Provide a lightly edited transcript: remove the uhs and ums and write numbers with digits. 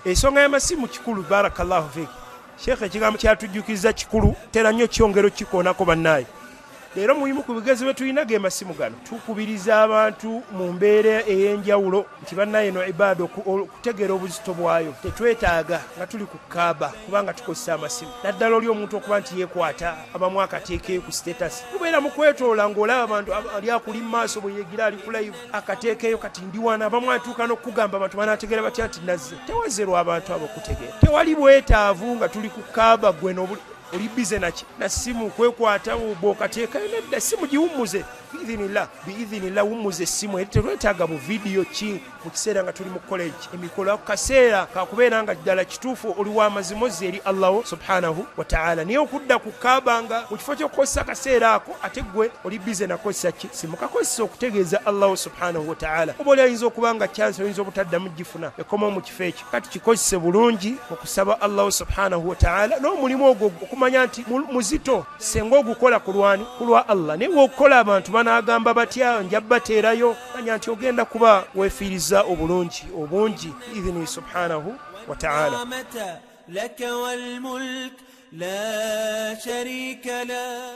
Ensonga y'amasimu kikulu. Barakallahu fik, sheekh. Ekigambo kyatujjukiza kikulu, tera nnyo kyongero kikoonako. Bannaaye, leero mulimu ku bigezo bye tulina ge masimu gano. Tukubiriza abantu mu mbeera ey'enjawulo nti bannaye, no ibaada okutegeera obuzito bwayo, tetwetaaga nga tuli ku Kaaba kubanga tukozesa amasimu. Naddala oli omuntu okuba nti yeekwata abamu akateekeyo ku status, mubeera mu kwetoola ng'olaba abantu ali akuli mu maaso bwe yegira ali ku live akateekeyo, kati ndi wano. Abamu atuuka n'okugamba, abantu banaategeera batya nti nazze? Tewazerwa abantu abo okutegeera. Tewali bwetaavu nga tuli ku Kaaba gwe n'obuli oli busy naki, na simu kwekwata bw'okateekayo. Nedda, simu giwummuze biidhinillah, biidhinillah, wummuze essimu eri. Tetwetaaga bu vidiyo ki mu kiseera nga tuli mu college emikolo. Ako kaseera kakubeera nga ddala kituufu oli w'amazima, ozza eri Allahu subhanahu wataala. Naye okudda ku Kaaba nga mu kifo ky'okukozesa akaseera ako ate gwe oli busy nakozesa ki simu, kakozesa okutegeeza Allahu subhanahu wataala. Oba oli ayinza okuba nga chance oyinza obutaddamu gifuna, ekomawo mu kifo ekyo. Kati kikozese bulungi mu kusaba Allahu subhanahu wataala n'omulimu ogwo, okumanya nti muzito senga ogukola ku lwani? Ku lwa Allah. Naye bw'okukola abantu banaagamba batya, nja bateerayo, manya nti ogenda kuba weefiiriza obulungi obungi biidhini subhanahu wataala. لك والملك لا شريك له.